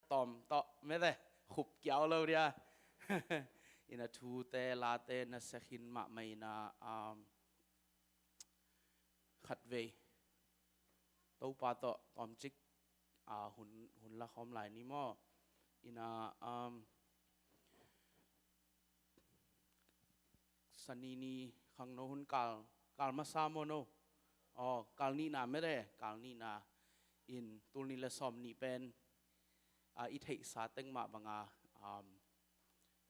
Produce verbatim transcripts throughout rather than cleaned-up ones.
tawm tawh mete, khup kiau lo dia. Ina thute late na sekhin mahmah ina, um, khatvei Topa tawh tawmcik, ah, hun, hun la khawm lai ni maw? Ina, um, Sani ni khangno hun kal, kal masa maw no? Aw, kal nihna mete, kal nihna in tul nih le sawm nih pen, a, i theihsa teng mah banga, um,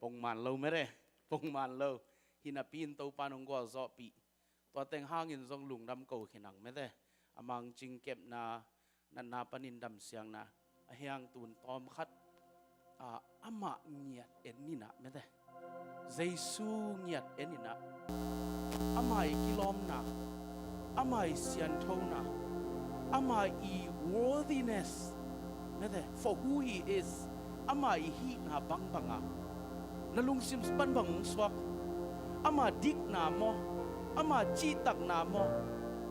pongman lo mete, pongman lo. Hinapi in Topa nong gualzawhpih. Tua teng hangin zong lungdam ko khin ang mete. A mangcing kepna, natna panin damsiangna, a hiang tun tawm khat, a, amah ngiat en ina mete. Jesu ngiat en ina. Ama i kilawmna, ama i sianthona, ama i worthiness mete, for who he is, ama i hihna bangbanga na lungsim pan bang hong suak? Ama dikna maw? Ama cihtakna maw?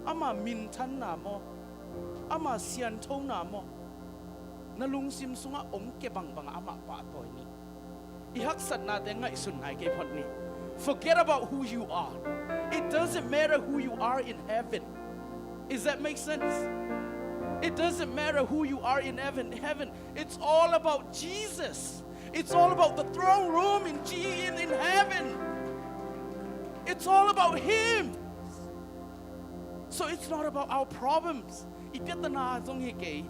Ama minthanna maw? Ama sianthona maw? Na lungsim sungah hong ke bangbanga amah pahtawi ni. I haksatnate ngaihsun nai kei phot ni. Forget about who you are. It doesn't matter who you are in heaven. Does that make sense? It doesn't matter who you are in heaven. Heaven, it's all about Jesus. It's all about the throne room in, G- in, in heaven. It's all about Him. So it's not about our problems. I piatana zong hi kei.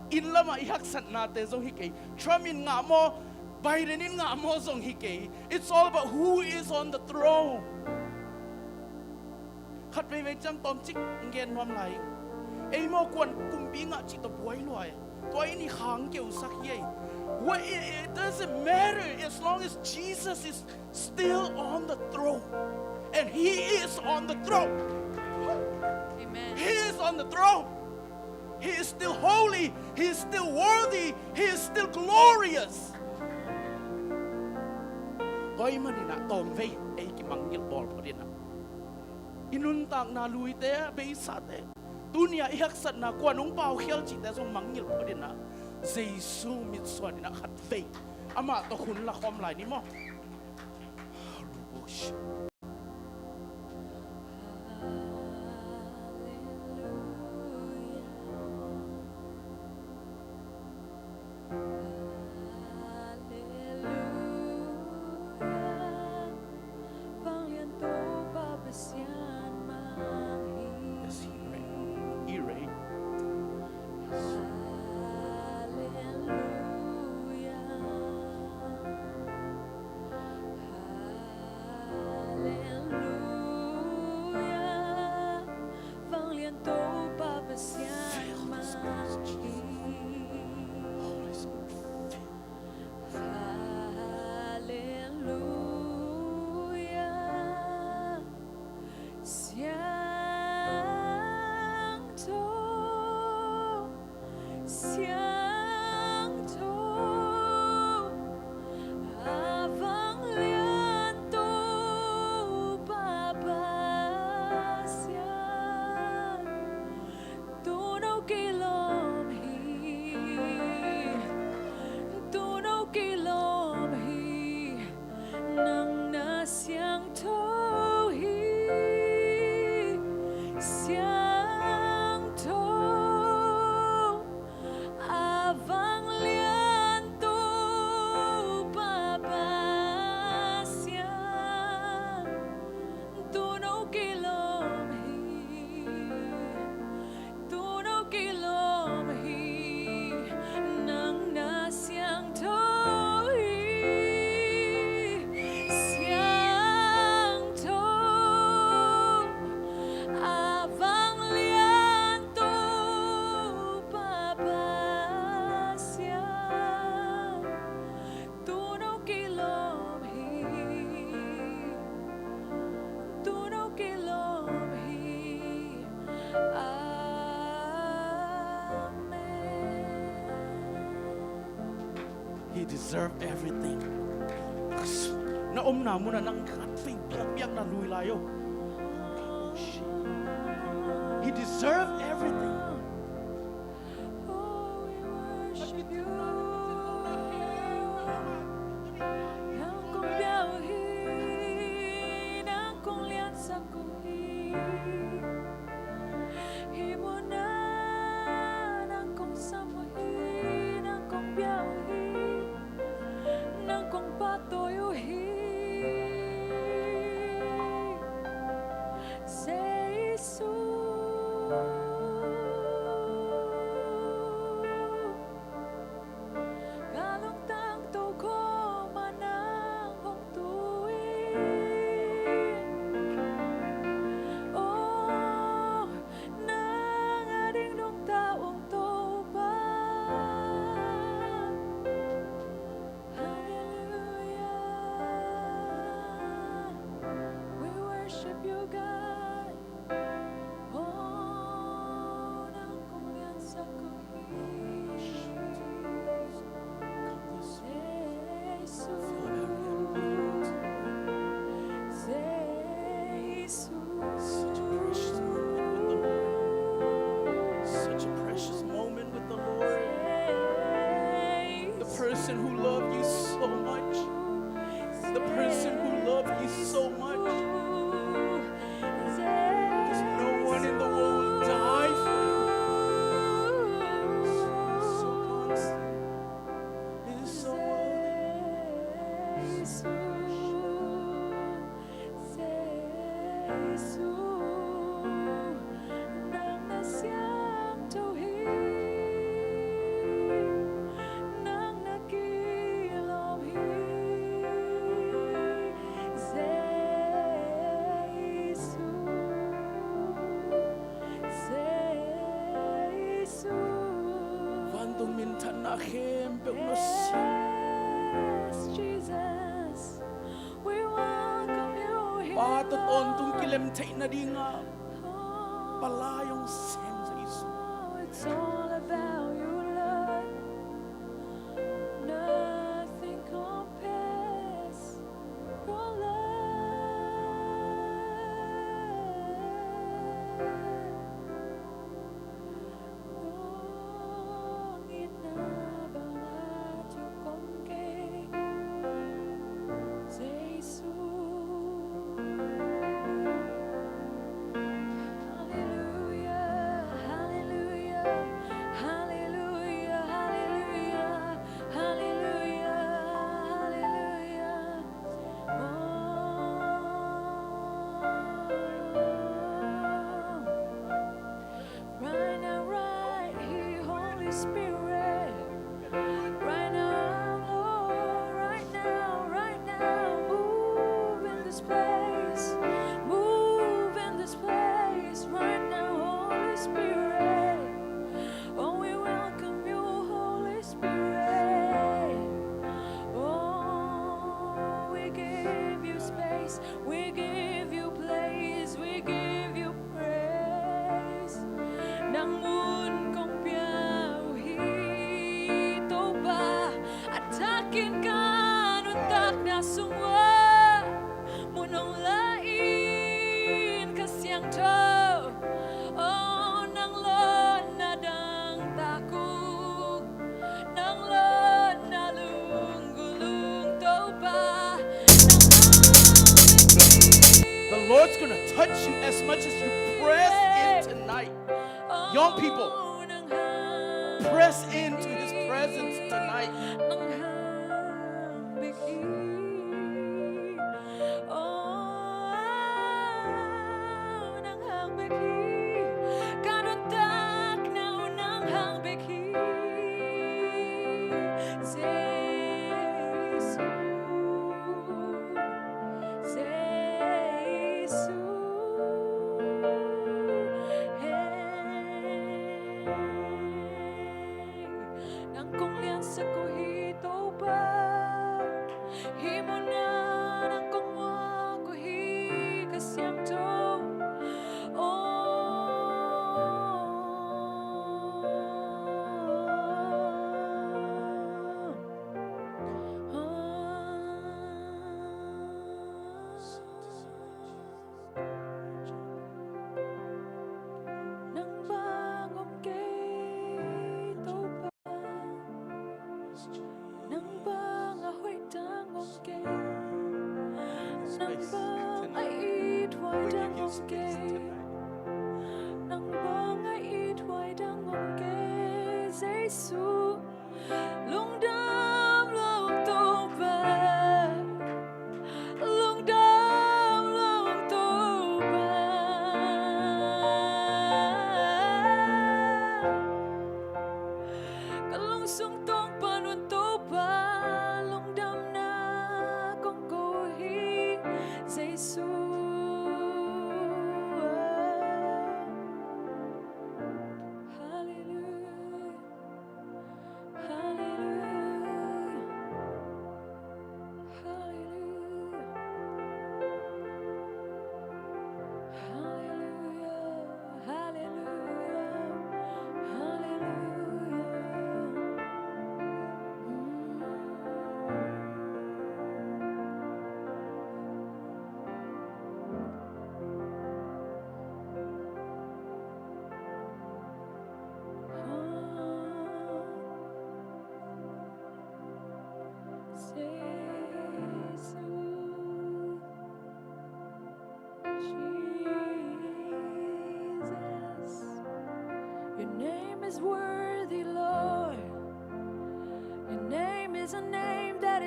Inn lamah i haksatnate zong hi kei. Trump in ngah maw, Biden in ngah maw zong hi kei. It's all about who is on the throne. Khat veivei ciang tawmcik ngen nuam lai. Ei maw kuan kumpi ngah cih tawh buai luai. Tua in i khang keusak hi ei. Well, it, it doesn't matter as long as Jesus is still on the throne. And He is on the throne. Amen. He is on the throne. He is still holy. He is still worthy. He is still glorious. Tua ahih manin ah tawmvei ei kimangngilh bawl phot ina. I nuntakna luite, beisate, tuni-a i haksatna kuan hong paukhial cihte zong mangngilh phot ina. Jesu mitsuan ina khatvei amah tawh hun la khawm lai ni maw? Vanglian Topa Pasian mang hi. Yes, He reign. He reign. Hallelujah. Hallelujah. Vanglian Topa Pasian mang hi. Holy Spirit. Hallelujah. Siangtho, siangtho, a vanglian Topa Pasian. Tu'n hong kilawm hi, tu'n hong kilawm hi, nang na siangtho hi, siangtho, a vanglian Topa Pasian. Tu'n hong kilawm hi, tu'n hong kilawm hi, nang na siangtho hi, siangtho, a vanglian Topa Pasian. Tu'n hong kilawm hi, tu'n hong kilawm hi. Amen. He deserve everything. Na omna munah nang khatvei biakbiak na lui lai o. He deserve everything. Oh, we worship you. person who loved you so much. The person who loved you so much. There's no one in the world will die for you. So constant. It is so worthy. Jesu, nang na siangtho hi, nang na kilawm hi. Jesu, Jesu. Vantung minthanna khempeuh nusia. Yes, Jesus. We welcome you here. Pa tawh tawntung kilem theih nadinga palai hong sem Jesu. It's all about you, Lord. Nothing compares your love. Nong itna bang a tuk om kei, Jesu. Hallelujah, hallelujah, hallelujah, hallelujah, hallelujah, hallelujah. Oh. Right now, right here, Holy Spirit. Right now, Lord, right now, right now, move in this place. Move in this place right now, Holy Spirit. Oh, we welcome you, Holy Spirit. Oh, we give you space, we give you place, we give you praise. Nang mun kong pia uh hi, Topa, a thakin ka nuntakna sung uah mun hong la in, ka siangtho. Oh, nang lawhna dang tak uh, nang lawhna lunggulh ung, Topa, nang lawhna. The Lord's gonna touch you as much as you press in tonight. Young people, press into His presence tonight. Nang kong liansak uh hi, Topa. Hih munah nang kong muak uh hi, ka siangtho. Oh. Nang bang om kei, Topa. Nang bang a hoih dang om kei. Nang bang a it huai dang om kei. Nang bang a it huai dang om kei, Jesu. Lungdam lua ung, Topa. Lungdam lua ung, Topa. Ka lungsung tawng pan un, Topa, lungdamna kong ko hi, Jesu. Hallelujah.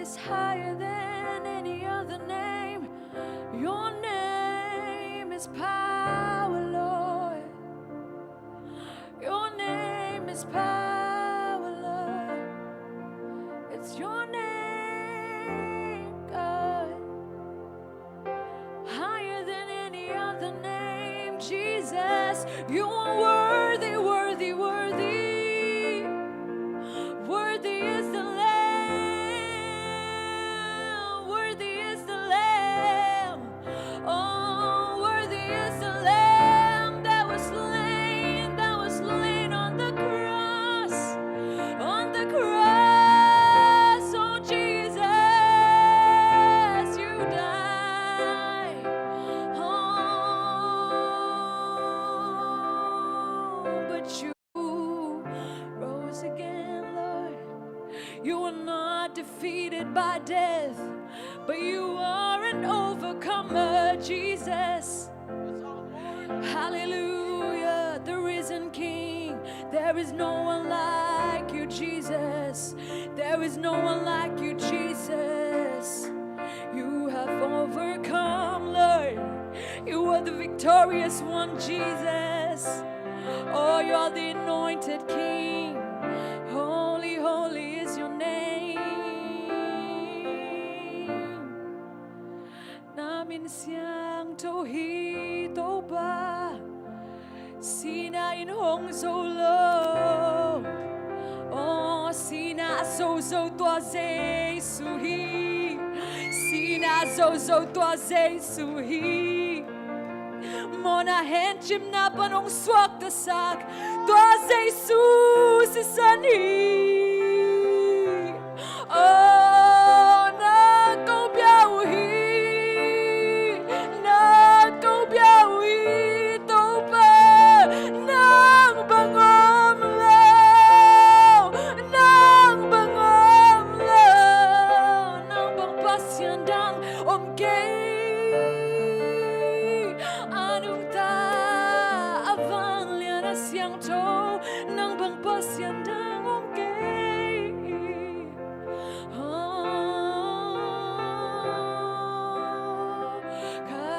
is higher than any other name. Your name is power, Lord. Your name is power, Lord. It's your name, God. Higher than any other name, Jesus. You are worthy, worthy, worthy. Worthy is the Lamb. Worthy is the Lamb. Oh, worthy is the Lamb that was slain, that was slain on the cross. On the cross, oh Jesus, you died. Oh, but you rose again, Lord. You were not defeated by death, but you are an overcomer, Jesus. Hallelujah, the risen King. There is no one like you, Jesus. There is no one like you, Jesus. You have overcome, Lord. You are the victorious one, Jesus. Oh, you are the anointed King. Holy, holy is your name. Na min siangtho hi Topa, sihna in hong zo lo. Oh, sihna a zozo tua Jesu hi. Sihna a zozo tua Jesu hi. Mawhna hencimna pan hong suaktasak tua Jesu sisan hi. Oh, na ko bia uh hi, na ko bia uh hi, Topa, nang bang om lo, nang bang om lo, nang bang Pasian dang om kei. A nungta, a vanglian, a siangtho, nang bang Pasian dang om kei. Oh, ka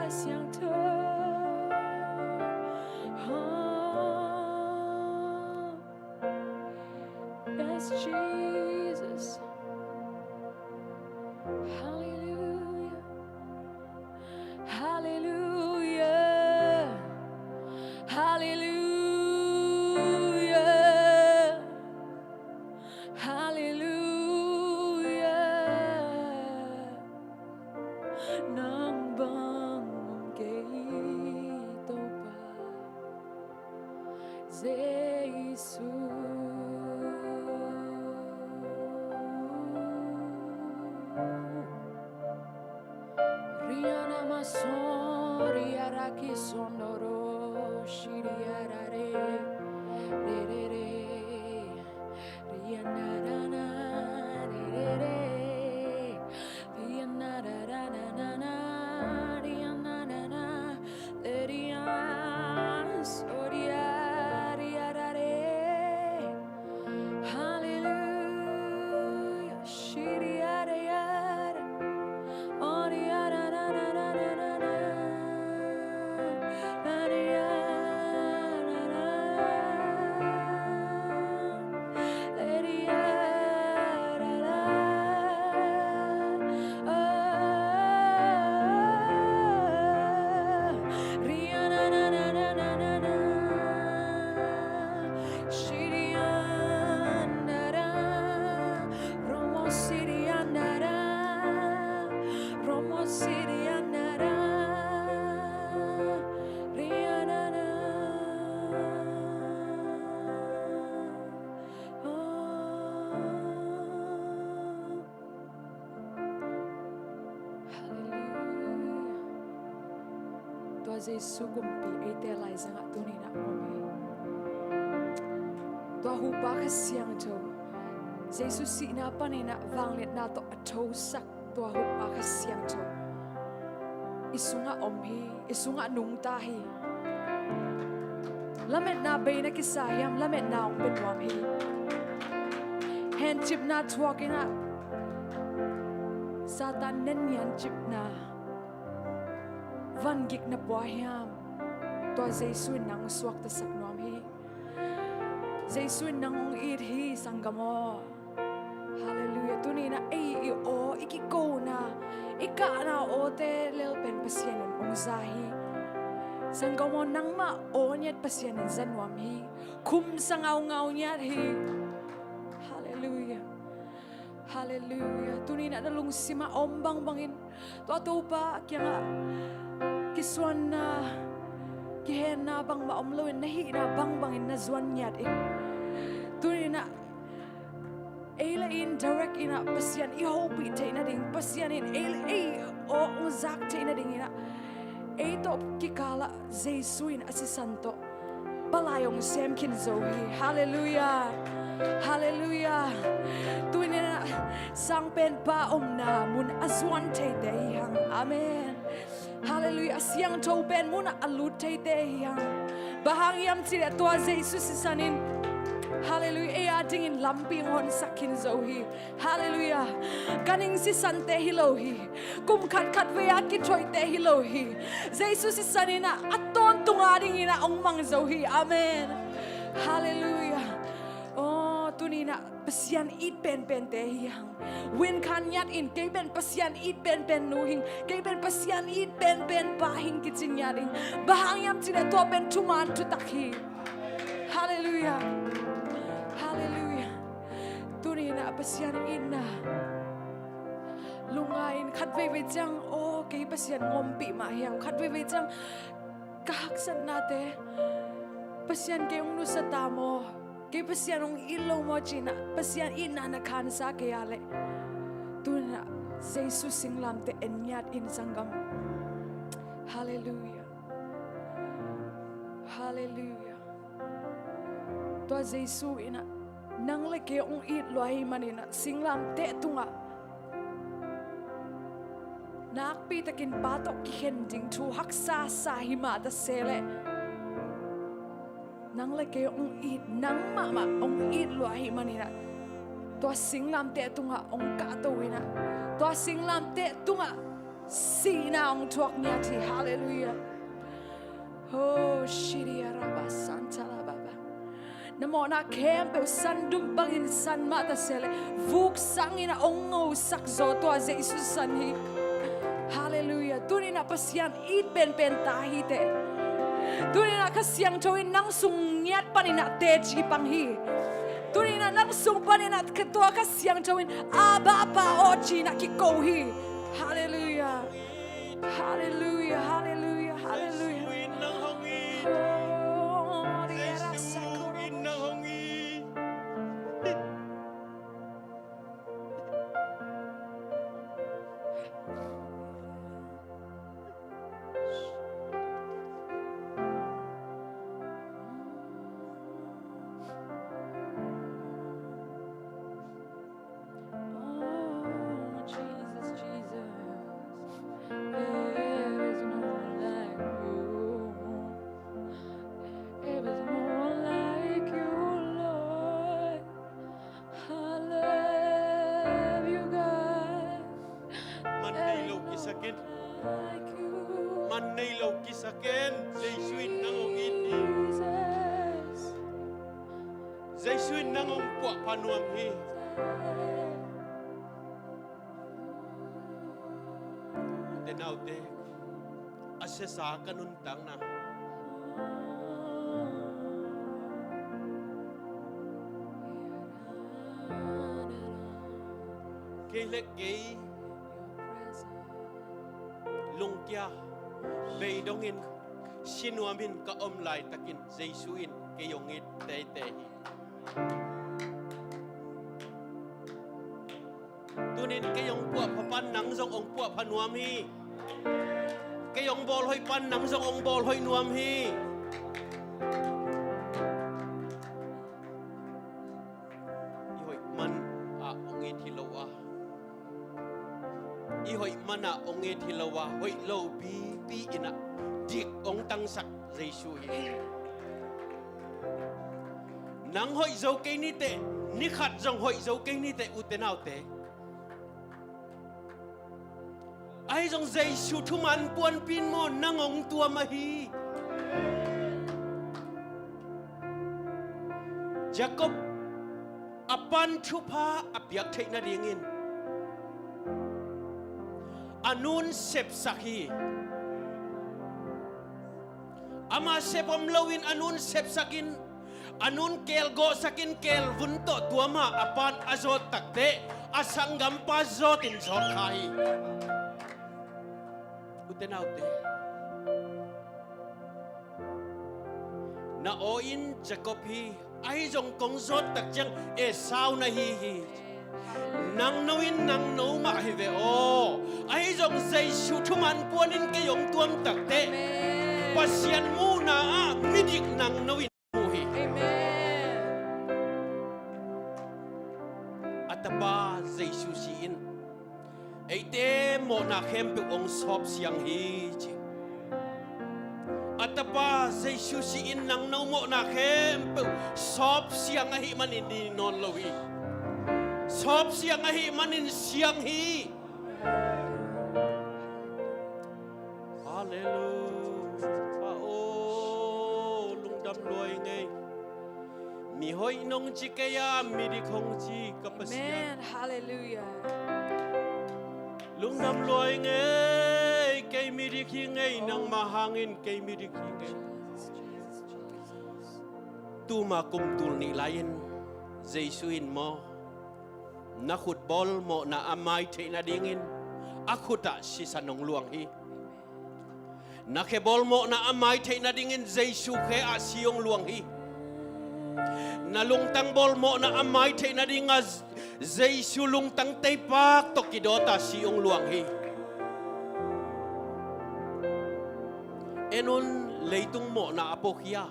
siangtho. Oh, yes, Jesus. Hallelujah. Hallelujah. Hallelujah. Hallelujah. Nang bang om kei Topa. Jesu. Riana mason, riaraki sondoro, shiriarare, rerere, rianarana, rerere, rianarana, rianarana, Hallelujah. Tua Jesu kumpi eite laizangah tuni-in ah om hi. Tua huhpa Kha Siangtho, Jesu sihna panin ah vangliatna tawh a thosak tua huhpa Kha Siangtho i sungah om hi, i sungah nungta hi. Lametna bei na kisa hiam? Lametna hong pia nuam hi. Hencipna thuak in ah, Satan na niancipna vangikna pua hiam? Tua Jesu in nang suaktasak nuam hi. Jesu in nang hong it hi, sanggam aw. Halleluiah. Tuni in ah ei i aw, i kikona, i kahna awte lel pen Pasian in hong za hi. Sanggam aw, nangmah aw ngiat Pasian in za nuam hi. Khum sa ngaungau ngiat hi. Halleluiah. Halleluiah. Tuni in ah na lungsim ah om bangbangin, tua Topa kiangah kisuanna, kihenna bangmah om loin, na hihna bangbangin na zuan ngiat in, tuni in ah ei le ei in direct in ah Pasian i hopih theih nading, Pasian in ei le ei aw hong zak theih nadingin ah, ei tawh kikal ah Jesu in a sisan tawh palai hong sem khin zo hi. Halleluiah. Halleluiah. Tuni in ah sangpenpa omna mun a zuan theite hi hang. Amen. Halleluiah. A siangtho pen mun ah a lut theite hi hang. Bang hang hiam cih leh tua Jesu sisan in, halleluiah, ei a dingin lampi hong honsak khin zo hi. Halleluiah. Ganhing sisante hi lo hi. Kum khat khat vei a kithoihte hi lo hi. Jesu sisan in ah a tawntung a dingin ah hong mang zo hi. Amen. Halleluiah. Aw, tuni in ah Pasian it penpente hi hang. Win Khan Yat in, kei pen Pasian it penpen nu hing, kei pen Pasian it penpen pa hing kici ngiat in. Bang hang hiam cih leh tua pen thuman thutak hi. Halleluiah. Halleluiah. Tuni in ah Pasian itna lungngai in, khat veivei ciang, aw, kei Pasian hong ompih mah hiam, khat veivei ciang ka haksatnate Pasian kei hong nusia ta maw, kei Pasian hong it lo maw ci-in ah Pasian itna na khansa kei a leh, tuni in ah Jesu singlamteh en ngiat in, sanggam. Halleluiah. Halleluiah. Tua Jesu in ah nang le kei hong it lua ahih manin ah, singlamteh tungah nakpitakin Pa tawh kikhen ding thu haksa sa hi mah ta se leh, nang le kei hong it, nang mahmah hong it lua ahih manin ah, tua singlamteh tungah hong kahto in ah, tua singlamteh tungah sihna hong thuak ngiat hi. Halleluiah. Oh, shiri araba santa la baba. Na mawhna khempeuh sandum bangin san mah ta se leh, vuk sangin ah hong ngosak zaw tua Jesu san hi. Halleluiah. Tuni in ah Pasian it penpen ta hi teh. Tuni in ah Kha Siangtho in nang sung ngiat panin ah teci pang hi. Tuni in ah nang sung panin ah tua Kha Siangtho in, Abba, Pa aw, ci-in ah kiko hi. Halleluiah. Halleluiah, halleluiah, halleluiah. Jesu in nang hong it. Oh, Jesu in nang hong it. Oh, Jesus, Jesus, there is no one like you. There is no one like you, Lord. I love you, God. Man nei lo kisakin. Like you. Man nei lo kisakin. Jesu in nang hong it hi. Jesus. Jesu in nang hong puahpha nuam hi. Ute naute, a siasa ka nuntakna, kei le kei lungkia, beidongin, si nuamin ka om laitakin Jesu in kei hong it teitei hi. Tunin kei hong puahpha pan nang zong hong puahpha nuam hi. Kei hong bawlhoih pan nang zong hong bawlhoih nuam hi. I hoih man ah hong it hi lo a, i hoih man ah hong it hi lo a, hoih lo pipi in ah dik hong tangsak Jesu hi. Nang hoih zo kei ni teh, Ni khat zong hoih zo kei ni teh, ute naute. Ahi zong Jesu thuman puanpi in maw, nang hong tuam ahi. Jacob a pa'n thupha a piak theih nadingin a nu'n sepsak hi. Ama sep om loin a nu'n sepsakin, a nu'n keelgawhsakin, keelvun tawh tuama a pa'n a zawt takteh a sanggampa zawtin zawt kha hi. Ute naute, na aw in Jacob hi, ahi zong kong zawt tak ciang Esau na hi hi. Nangno in nangno mah hi ve aw. Ahi zong Jesu thuman puan in kei hong tuam takteh, Pasian muhna ah midik nangno in mu hi. A tapa Jesu si in eite mawhna khempeuh hong sawpsiang hi ci. A tapa Jesu si in nangno mawhna khempeuh sawpsiang ahih manin ni nawn lo hi. Sawpsiang ahih manin siang hi. Halleluia. Pa aw, lungdam lua ing ei. Mi hoih nong ci kei a, midik hong ci ka Pasian. Amen. Halleluia. Lungdam lua ing ei, kei midik hi ing ei, nangmah hangin kei midik hi ing ei. Tuma kum tul nih lai-in Jesu in maw, na khutbawl mawhna a mai theih nadingin a khut ah sisan hong luang hi. Na khebawl mawhna a mai theih nadingin Jesu khe ah si hong luang hi. Na lungtang bawl mawhna a mai theih nadinga Jesu lungtang teipak tawh kidawta si hong luang hi. En un, leitung mawhna a pawkhia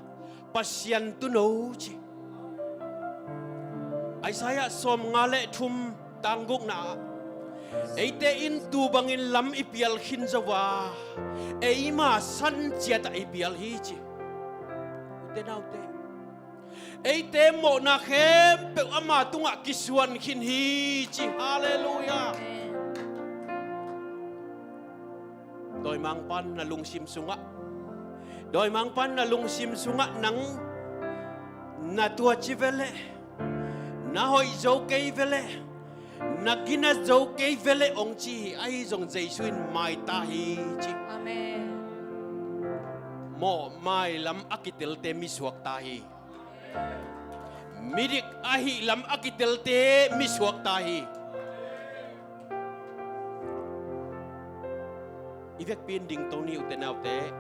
Pasian tuuno ci. Isaiah sawmnga le thum tang gukna ah eite in tuu bangin lam i pial khin zo a, eima san ciatah i pial hi ci. Ute naute, eite mawhna khempeuh ama tungah kisuan khin hi ci. Halleluia. Dawimangpa'n na lungsim sungah, dawimangpa'n na lungsim sungah nang na tuaci veleh, na hoih zo kei veleh, na gina zo kei veleh hong ci hi. Ahi zong Jesu in maita hi ci. Amen. Mawh mailam a kitelte misuakta hi. Midik ahih lam a kitelte misuakta hi. I vekpi in dingto ni ute naute.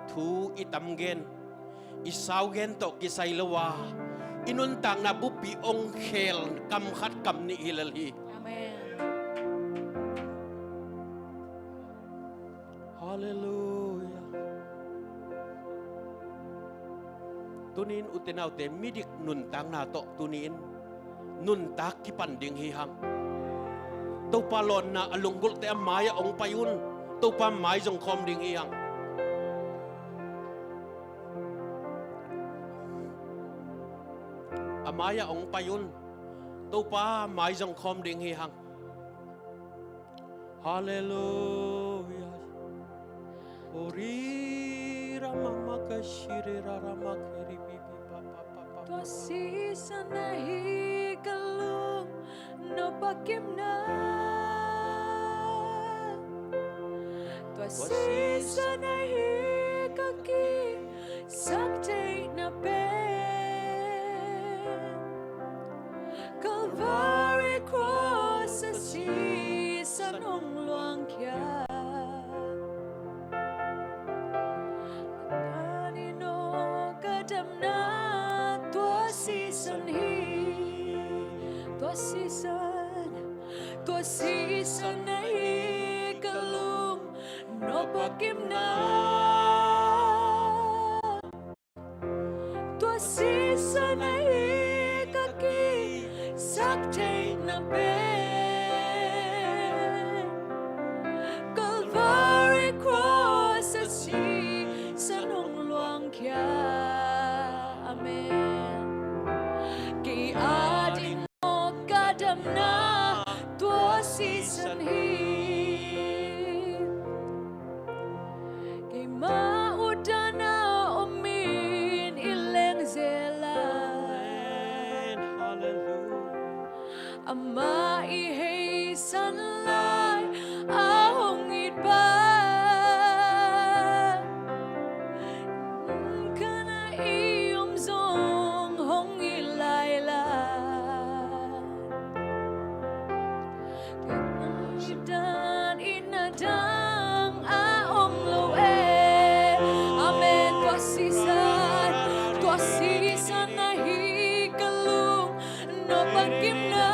Thu i tam gen, i sau gen tawh kisai lo a, i nuntakna buppi hong khel kam khat kam nih hi lel hi. Amen. Halleluia. Tuni-in ute naute, midik nuntakna tawh tuni-in nuntak kipan ding hi hang. Topa lawnna a lunggulhte a mai-ah hong pai un. Topa mai zong khawm ding hi hang. A mai-ah hong pai un. Topa mai zong khawm ding hi hang. Halleluia. Ori ramamaka shiri raramaka ribibi pa pa pa pa. Tua sisan ahi ka lung nopakimna. Tua sisan ahi ka ki saktheihna pen Calvary Cross a sisan hong luangkhia. Tani no ka damna tua sisan hi. Tua sisan, tua sisan ahi ka lung nopakimna. Tua sisan ahi ka ki saktheihna pen Calvary Cross a sisan hong luangkhia. Amen. Kei Amah i heisan lai a hong it bang, khat a i om zong hong it lai lai. Tua dan in a dang a om lo e. Amen. Tua sisan, tua sisan ahi ka lung nop a kimna.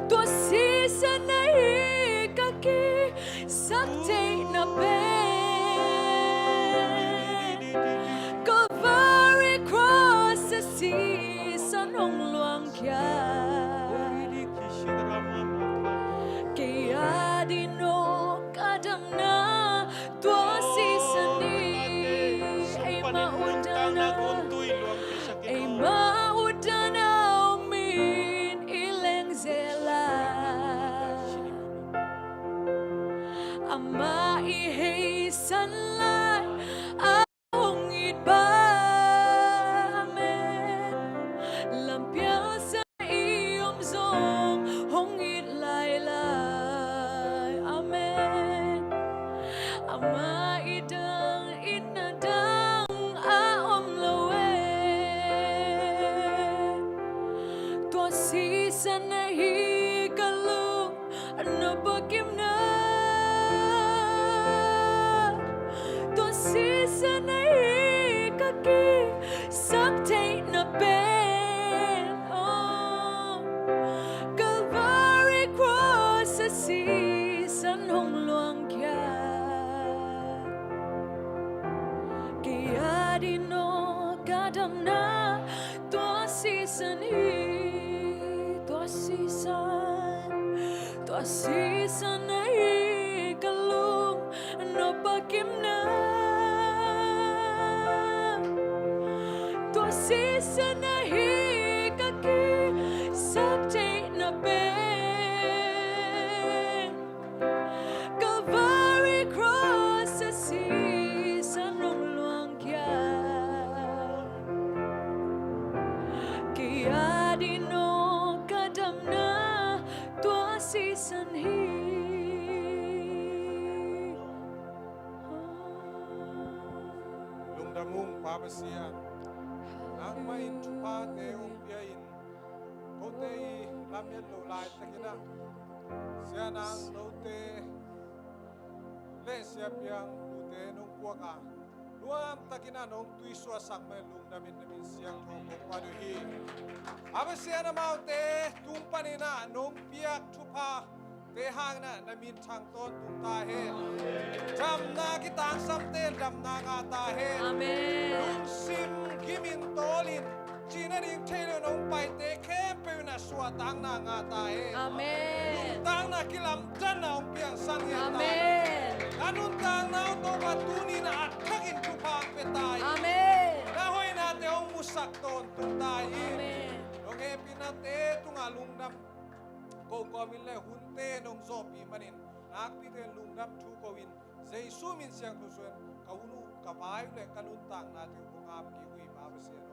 Tua sisan ahi ka kisak theihna pen, Calvary Cross a sisan hong luangkhia. Kei a ding aw ka damna tua sisan hi. Eimah utdanna, eimah utdanna om in i leng zel lai. Amah i heisan lai a hong it bang, amen. Lampial sa i om zong hong it lai lai, amen. Amah i dang in a dang a om lo e. Tua sisan ahi ka lung nop a kimna. Tua sisan ahi ka kisak theihna pen, oh, Calvary Cross a sisan hong luangkhia. Kei a ding aw ka damna tua sisan hi. Tua sisan, tua sisan ahi ka lung nop a kimna. Tua sisan ahi ka kisak theihna pen, Calvary Cross a sisan hong luangkhia. Kei a ding aw ka damna tua sisan hi. Lungdam ung Pa Pasian. Nangmah in thuphate hong pia in, kote i lamet loh laitakin ah, Sia Nang Note le Sia Piang Pute nong puak a, nuamtakin ah nong tuisuahsak mah in lungdam in, na min siangtho kong phat uh hi. Pa Pasian, amaute tung panin ah nong piak thupha te hangin ah na min thang tawntung ta hen. Damna kitangsam ten damna ngah ta hen. Amen. Lungsim gimin tawlin, cihna ding thei lo nong paite khempeuh in ah suahtakna ngah ta hen. Amen. Nuntakna kilamdanna hong piangsak ngiat ta hen. Amen. A nuntakna uh tawh a tuni in ah a thakin thupha hong pia ta in. Amen. Na hoihnate hong musak tawntung ta in. Amen. Nong hehpihnate tungah lungdam ko kawmin le hunte nong zawhpih manin, nakpite lungdam thu ko-in, Jesu min siangtho suangin ka hun uh, ka vai uh le ka nuntaknate uh kong ap kik uh hi, Pa Pasian.